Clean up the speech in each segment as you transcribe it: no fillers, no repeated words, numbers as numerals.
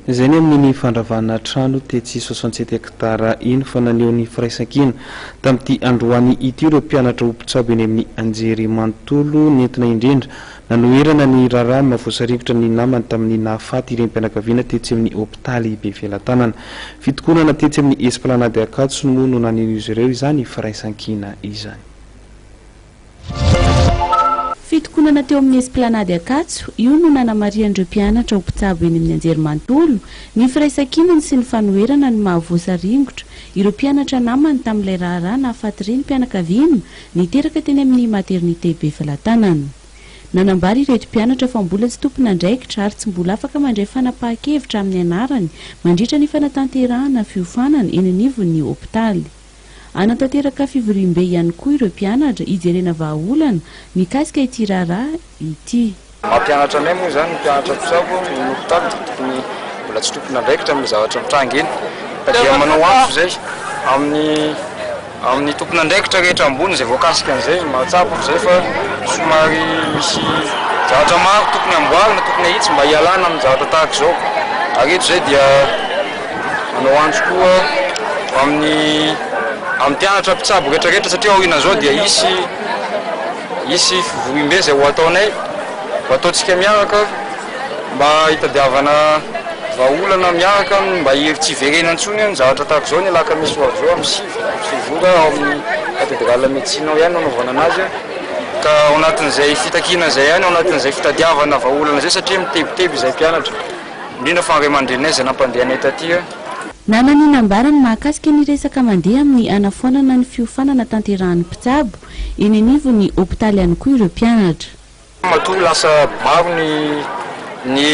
Izay ny amin'iny fandravana trano tetsy 67 hectares iny fa naneho ny firaisankina tamin'ity androany ity ireo mpianatra ho mpitsabo eny amin'ny anjery manontolo nentina indrindra nanoherana ny raharaha mahavoasaringotra ny namany tamin'ny nahafaty renim-pianakaviana tetsy amin'ny hopitaly Befelatanana. Fitokonana tetsy amin'ny Esplanade Ankatso moa no nanehoan'izy ireo izany firaisankina izany. Fitokonana teo amin'ny Esplanade Ankatso, io no nanamarihan'ireo mpianatra ho mpitsabo eny amin'ny anjerimanontolo ny firaisankinany sy ny fanoherana ny mahavoasaringotra ireo mpianatra namany tamin'ilay raharaha nahafaty renim-pianakaviana niteraka teny amin'ny Maternité Befelatanana. Nanambara ireto mpianatra fa mbola tsy tompon'andraikitra ary tsy mbola afaka mandray fanapahan-kevitra amin'ny anarany mandritra ny fanatanterahana fiofanana eny anivon'ny hopitaly. Hanatanteraka fivoriambe ihany koa ireo mpianatra hijerena vahaolana mikasika ity raharaha ity. Mampianatra anay moa izany ny mpianatra mpitsabo ny hopitaly dia tokony mbola tsy tompon'andraikitra amin'ny zavatra mitranga eny ka dia manao antso izay amin'ny amin'ny tompon'andraikitra rehetra ambony izay voakasika an'izay, mahatsapa izay fa somary misy zavatra maro tokony amboarina, tokony ahitsy mba hialana amin'ny zavatra tahaka izao ary eto izay dia Manao antso koa amin'ny amin'ny mpianatra mpitsabo rehetra rehetra satria aorianan'izao dia hisy hisy fivoriambe izay ho ataonay, ho ataontsika miaraka mba hitadiavana vahaolana miaraka mba tsy hiverena intsony ny zavatra tahaka izao ny alakamisy ho avy izao amin'ny 9 ora ao amin'ny Cathédrale Médecine ao ihany no hanaovana anazy ka ao anatin'izay fitakiana izay ihany, ao anatin'izay fitadiavana vahaolana izay satria mitebiteby izahay mpianatra. Indrindra fa ny ray aman-dreninay izay nampandeha anay taty. Nanana ny nambarany mahakasika ny resaka mandeha amin'ny hanafoanana ny fiofanana tanterahan'ny mpitsabo eny anivon'ny hopitaly ihany koa ireo mpianatra. Matoa lasa maro ny ny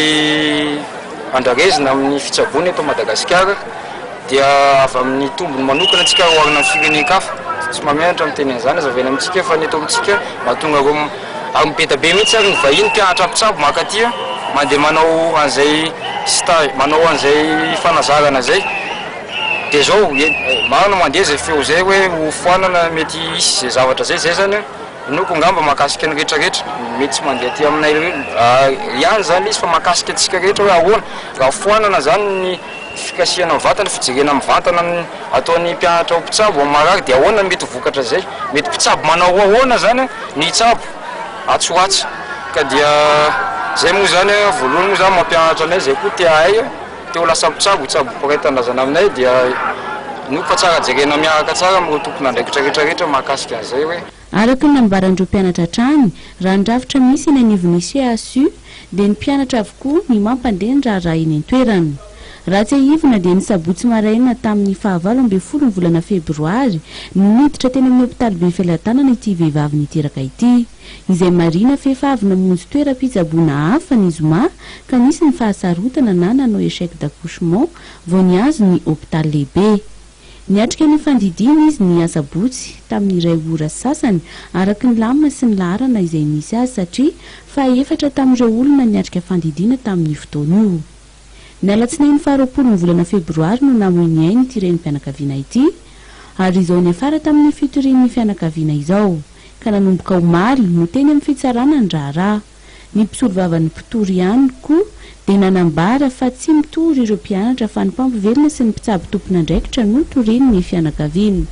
andrarezina amin'ny fitsaboana eto Madagasikara dia avy amin'ny tombony manokana antsika raha oharina amin'ny firenen-kafa. Tsy mahamenatra miteny an'izany, hazavaina amintsika fa ny eto amintsika mahatonga ireo Ary be dia be mihitsy ary ny vahiny mpianatra mpitsabo mankaty mandeha manao an'izay stage, manao an'izay fanazarana izay. Dia izao, marina mandeha izay feo izay hoe ho foanana mety hisy izay zavatra izay, izay izany inoako angamba mahakasika ny rehetra rehetra, mety tsy mandeha aty aminay ihany izany ilay izy fa mahakasika antsika rehetra hoe ahoana raha foanana izany ny Fikasihana mivantana, fijerena mivantana ny ataon'ny mpianatra ho mpitsabo amin'ny marary dia ahoana ny mety ho vokatra izay? Mety mpitsabo manao ahoana izany ny hitsabo atsy ho atsy? Ka dia izay moa izany, voalohany moa izany mampianatra anay izay koa te hahay, te ho lasa mpitsabo, hitsabo mpiray tanindrazana aminay dia inoako fa tsara jerena miaraka tsara amin'ireo tompon'andraikitra rehetra rehetra mahakasika an'izay hoe. Araka ny nambaran'ireo mpianatra hatrany, raha ny rafitra misy eny anivon'ny CHU dia ny mpianatra avokoa ny mampandeha ny raharaha eny an-toerana. Raha tsiahivina dia ny sabotsy maraina tamin'ny fahavalo ambin'ny folo ny volana febroary no niditra teny amin'ny hopitaly Befelatanana ity vehivavy niteraka ity, izay marihina f'efa avy namonjy toeram-pitsaboana hafa ny zoma ka nisy ny fahasarotana na nanao échec d'accouchement vao nihazo ny hopitaly lehibe. Niatrika ny fandidiana izy ny asabotsy tamin'ny iray ora sasany araka ny lamina sy ny laharana izay nisy azy satria fahaefatra tamin'ireo olona niatrika fandidiana tamin'io fotoana io. Ny alatsinainy faharoapolo ny volana febroary no namoy ny ainy ity renim-pianakaviana ity ary izao niafara tamin'ny fitorian'ny fianakaviana izao ka nanomboka omaly no teny amin'ny fitsarana ny raharaha. Ny mpisolovavan'ny mpitory ihany koa dia nanambara fa tsy mitory ireo mpianatra fa ny mpampivelona sy ny mpitsabo tompon'andraikitra no torian'ny fianakaviana.